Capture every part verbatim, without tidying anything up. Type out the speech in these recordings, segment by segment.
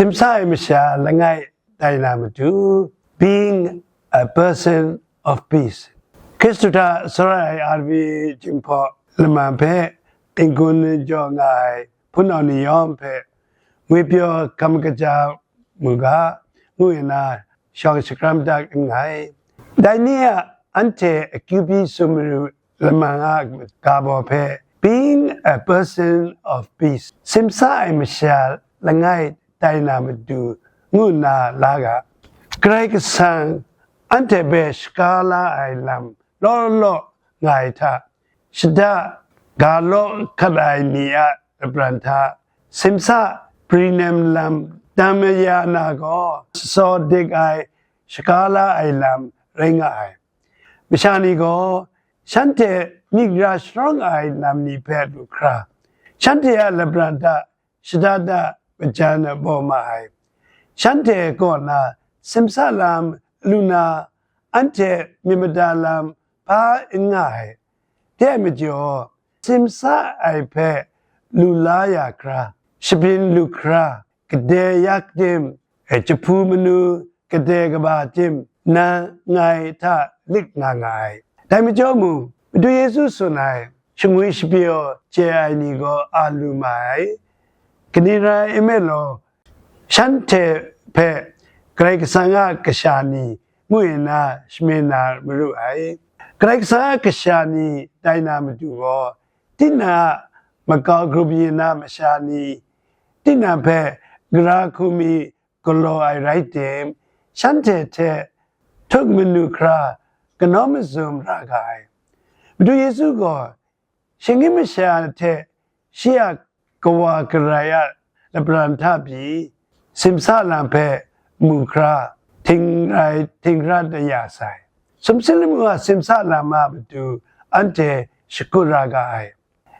Simsa ai masha langai tai na matu, being a person of peace. Hkristu hta tsawra ai R V Jinghpaw laman hpe n-gun jaw nga ai hpunau ni yawng hpe ngwipyaw hkam kaja mu ga, ngu nna shawng shakram dat nngai. Dai ni a anhte akyu byi sumru lamang a ga baw hpe, being a person of peace, simsa ai masha langai tai na matu, ngu nna la ga. Karai Kasang anhte hpe shaga la ai lam law law nga ai hta, shada ga law hkat ai ni a lapran hta, simsa pri nem lam tam maya na gaw, saw dik ai, shaga la ai lam rai nga ai. Masha ni gaw shanhte myit ra sharawng ai lam ni hpe lu hkra, shanhte a lapran hta shada da majan bawm ma ai. Shanhte kaw na simsa lam lu na, anhte myit mada lam hpa n nga ai. Dai majaw, simsa ai hpe lu la ya hkra, shabyin lu hkra, gade yak tim, jahpu manu gade kaba tim, nang ngai hta lik nga nga ai. Dai majaw mung, Madu Yesu tsun ai, shangwi shapyaw chye ai ni gaw a lu ma ai. Kaning rai nme law, shanhte hpe Karai Kasang a kasha ni ngu nna shamin na maru ai. Karai Kasang a kasha ni tai na matu gaw, tinang a makau grup yin na masha ni, tinang hpe gara hku mi galaw ai rai tim, shanhte hte htuk manu hkra kanawn mazum ra ga ai. Madu Yesu gaw shinggyim masha hte shi a kawa karai a lapran hta pyi, simsa lam hpe mu hkra, htingrai htinghkra da ya sai. Sumsing lamu a simsa lam a matu anhte shakut ra ga ai.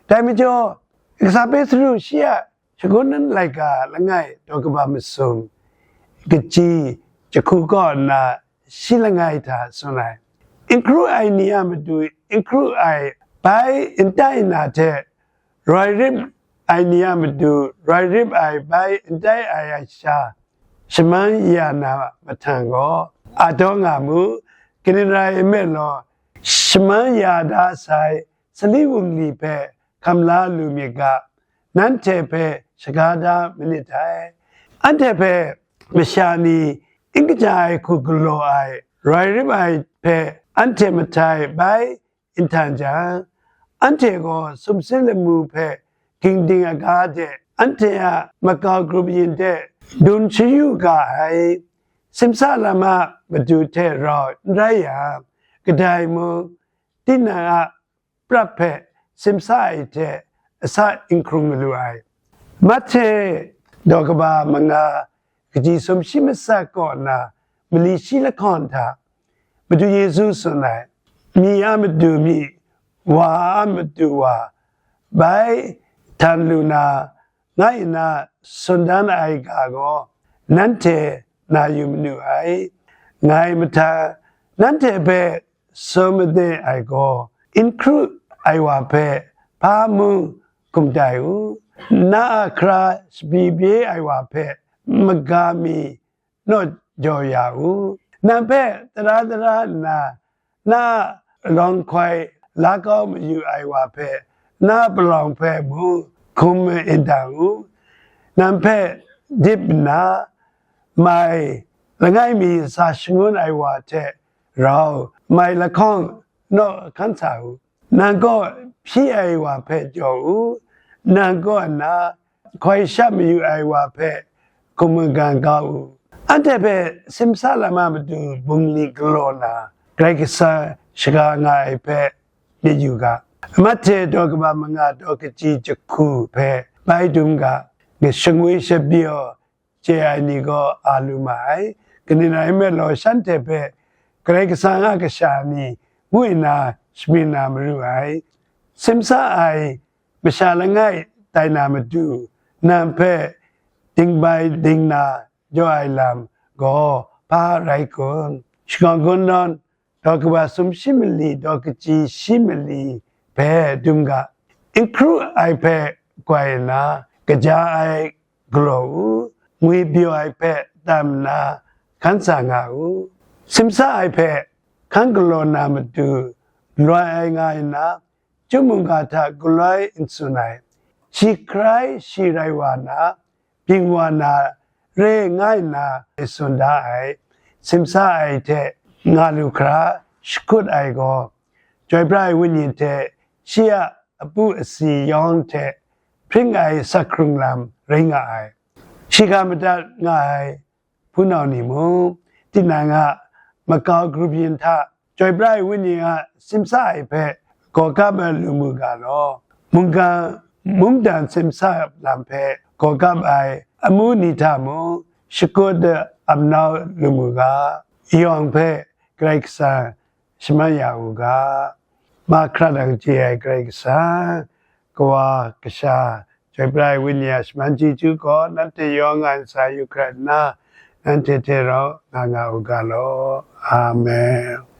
Dai majaw, kasa Petru shi a shagun laika langai daw kaba masum, kaji jahku kaw nna shi langai hta tsun ai. N hkru ai ni a matu n hkru ai bai n tai na hte, roi rip ai ni a matu roi rip ai bai n tai ai a sha, shaman ya na mahtang gaw, a taw nga mu, kaning rai nme law, shaman ya da sai sali wungli hpe hkam la lu myit ga, nanhte hpe shaga da manit dai. Anhte hpe masha ni n kaja ai hku galaw ai, roi rip ai hpe anhte mahtai bai n htan jang, anhte gaw sumsing lamu hpe ging ding aga de, anhte a makau grup yin de dun shayu ga ai. Simsa lam a matu hte rau n rai yang, kadai mung, tinang a prap hpe simsa ai hte asak n hkrung malu ai. Mahte daw kaba manga, kaji sumshi matsat kaw na mali shi lahkawn hta, Madu Yesu tsun ai, myi a matu myi, wa a matu wa, bai htan lu na, ngai nna tsun dan ai ga gaw, nanhte na yu manu ai. Ngai mahtang nanhte hpe tsun made ai gaw, n hkru ai wa hpe hpa mung hkum tai u, na a hkra shabi bye ai wa hpe maga mi naw jaw ya u. Nang hpe tara tara nna, na a lawng hkoi la kau mayu ai wa hpe, na palawng hpe mung hkum n dang u. Nang hpe dip nna, mai langai mi sa shangun ai wa hte rau mai lahkawng naw hkan sa u. Nang kaw hpyi ai wa hpe jaw u, nang kaw nna hkoi sha mayu ai wa hpe hkum magam kau u. Anhte hpe simsa lam a matu bungli galaw na, Karai Kasang shaga nga ai hpe myit yu ga. Mahte daw kaba manga daw kaji jahku hpe bai dum ga, shangwi shabyaw chye ai ni gaw a lu ma ai. Kaning rai nme law, shanhte hpe Karai Kasang a kasha ni ngu nna shamin na maru ai. Simsa ai masha langai tai na matu, nang hpe dingbai dingna jaw ai lam gaw hpa rai kun? Shakawn kun nawn, daw kaba sumshi mali, daw kaji shi mali hpe dum ga. N hkru ai hpe goi nna, kaja ai galaw u, ngwi byaw ai hpe tam nna hkan sa nga u. Simsa ai hpe hkan galaw na matu, loi ai nga nna, chyum mungga hta galoi n tsun ai, shi hkrai shi rai wa na, byin wa na re nga nna tsun da ai, simsa ai hte nga lu hkra shakut ai gaw, Chyoi Pra ai Wenyi hte shi a apu asi yawng hte hpring ai asak hkrung lam rai nga ai. Shi ga madat nga ai hpunau ni mung, tinang a makau grup yin hta Chyoi Pra ai Wenyi a simsa ai hpe gaw kap ai lu mu ga law. Mungga mungdan simsa lam hpe gaw kap ai amu ni hta mung shakut da ap nau lu mu ga. Yawng hpe Karai Kasang shaman ya u ga. Mahkra dang chye ai Karai Kasang, Kawa, Kasha, Chyoi Pra ai Wenyi a shaman chyeju gaw nanhte yawng a ntsa yu hkrat nna, nanhte hte rau nga nga u ga law. Amen.